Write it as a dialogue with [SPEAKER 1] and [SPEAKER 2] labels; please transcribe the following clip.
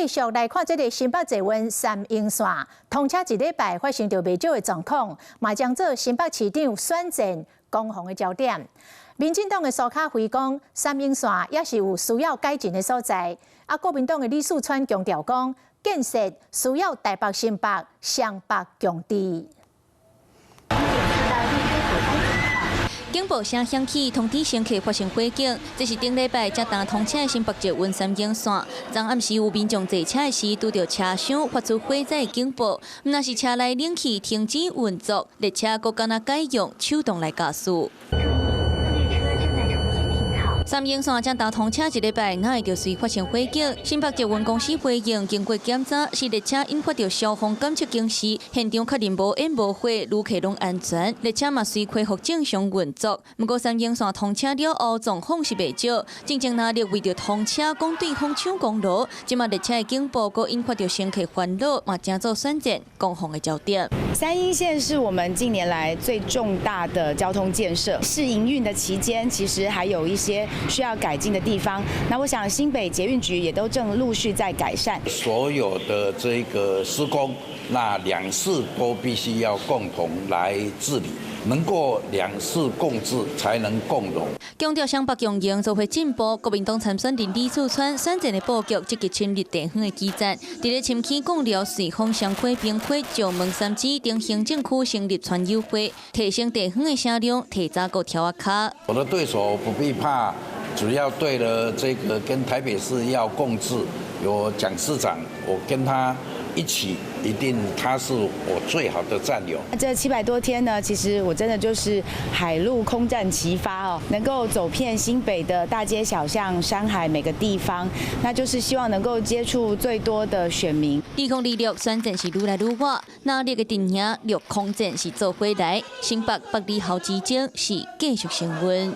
[SPEAKER 1] 繼續來看這个新北捷運三鶯線通車一禮拜發生著袂少的狀況，嘛將做新北市長選戰攻防的焦點。民進黨的蘇卡輝講，三鶯線也是有需要改進的所在。啊，國民黨的李四川強調講，建設需要台北新北雙北共治。
[SPEAKER 2] 警報聲響起，通知乘客發生火警。這是頂禮拜才剛通車的新北捷運三鶯線。昨暗時有民眾坐車的時，拄著車廂發出火災警報，毋但是車內冷氣停止運作，列車閣敢若改用手動來駕駛。三鶯線才剛通車一禮拜，哪會就隨發生火警？新北捷運公司回應，經過檢查，是列車引發著消防檢測警示，現場確認無煙無火，旅客攏安全，列車嘛隨恢復正常運作。毋過三鶯線通車了後，狀況是袂少。進前若咧為著通車，講對方搶功勞，這馬列車的警報閣引發著乘客煩惱，嘛成做選戰攻防的焦點。
[SPEAKER 3] 三鶯線是我們近年來最重大的交通建設，試營運的期間，其實還有一些需要改進的地方。那我想新北捷運局也都正陸續在改善。
[SPEAKER 4] 所有的這個施工，那兩市都必須要共同來治理，能夠兩市共治，才能共榮。
[SPEAKER 2] 強調雙北共榮做伙進步，國民黨參選人李四川選戰的布局積極深入地方的基層，佇咧深坑貢寮、瑞豐、雙溪、平溪、石門、三芝等行政區成立村友會，提升地方的聲量，提早閣柱仔跤。
[SPEAKER 4] 我的對手不必怕，主要對了這個跟台北市要共治，有蔣市長，我跟他一起，一定他是我最好的戰友。
[SPEAKER 3] 這700多天呢，其實我真的就是海陸空戰齊發哦，能夠走遍新北的大街小巷、山海每個地方，那就是希望能夠接觸最多的選民。
[SPEAKER 2] 2026選戰是愈來愈熱，藍綠的陣營陸空戰是做伙來，新北北里侯之爭是繼續升溫。